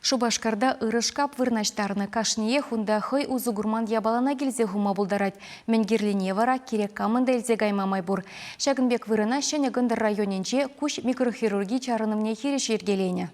Шупашкарта ырӑ шкап вырнаҫтарнӑ. Кашниех унта хӑй усӑ курман япалана килсе хума пултарать. Мӗн кирлине вара кирек камӑн та илсе кайма май пур. Ҫакӑн пек вырӑна Ҫӗнӗ Кӑнтӑр районӗнче куҫ микрохирурги чарӑнӑвне хирӗҫ йӗркеленӗ.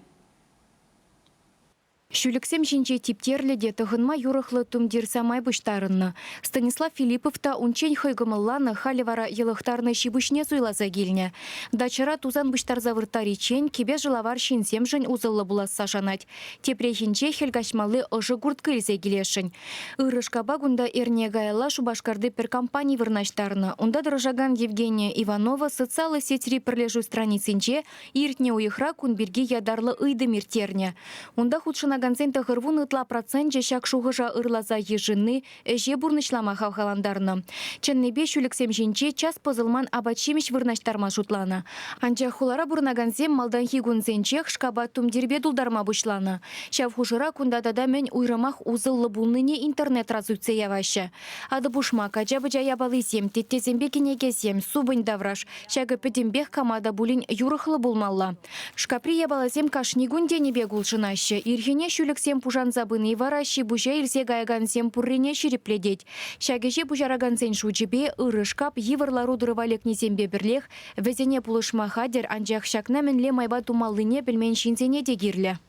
Ҫӳлӗксем ҫинче типтерлӗ те тӑхӑнма юрӑхлӑ тумтир самай пуҫтарӑннӑ. Станислав Филиппов та унччен хӑй кӑмӑлланӑ, халӗ вара йӑлӑхтарнӑ ҫи-пуҫне суйласа килнӗ. Дачӑра тусан пуҫтарса вырттариччен кӗпе-шӑлавар ҫынсемшӗн усӑллӑ пуласса шанать. Тепрехинче хӗл каҫмалли ӑшӑ куртка илсе килесшӗн. Ырӑ шкапа кунта эрне каялла Шупашкарти пӗр компани вырнаҫтарнӑ. Унта тӑрӑшакан Евгения Иванова социаллӑ сетьри пӗрлешӳ страницинче Иртнӗ уйӑхра кун пирки ятарлӑ ыйтӑм ирттернӗ. Унта хутшӑнакансен 90 ытла проценчӗ ҫак шухӑша ырласа йышӑнни ӗҫе пурнӑҫлама хавхалантарнӑ. Чӑннипе ҫӳлӗксем ҫинче час пӑсӑлман апат-ҫимӗҫ вырнаҫтарма шутланӑ. Анчах хулара пурӑнакансем малтанхи кунсенчех шкапа тумтирпе тултарма пуҫланӑ. Ҫав хушӑра кунта тата мӗн уйрӑмах усӑллӑ пулнине интернетра сӳтсе яваҫҫӗ. Атӑ-пушмак, ача-пӑча япалисем, теттесемпе кӗнекесем, супӑнь тавраш Ҫакӑ пӗтӗмпех кама та пулин юрӑхлӑ пулмалла. Шкапри япаласем кашни кун тенӗ пек улшӑнаҫҫӗ. Ирхине ҫӳлӗксем пушанса пыни вара ҫи-пуҫа илсе каякансем пуррине ҫирӗплетет. Ҫак ӗҫе пуҫаракансен шучӗпе ырӑ шкап йывӑр лару-тӑрӑва лекнисемпе пӗрлех вӗсене пулӑшма хатӗр, анчах ҫакна мӗнле майпа тумаллине пӗлмен ҫынсене те кирлӗ.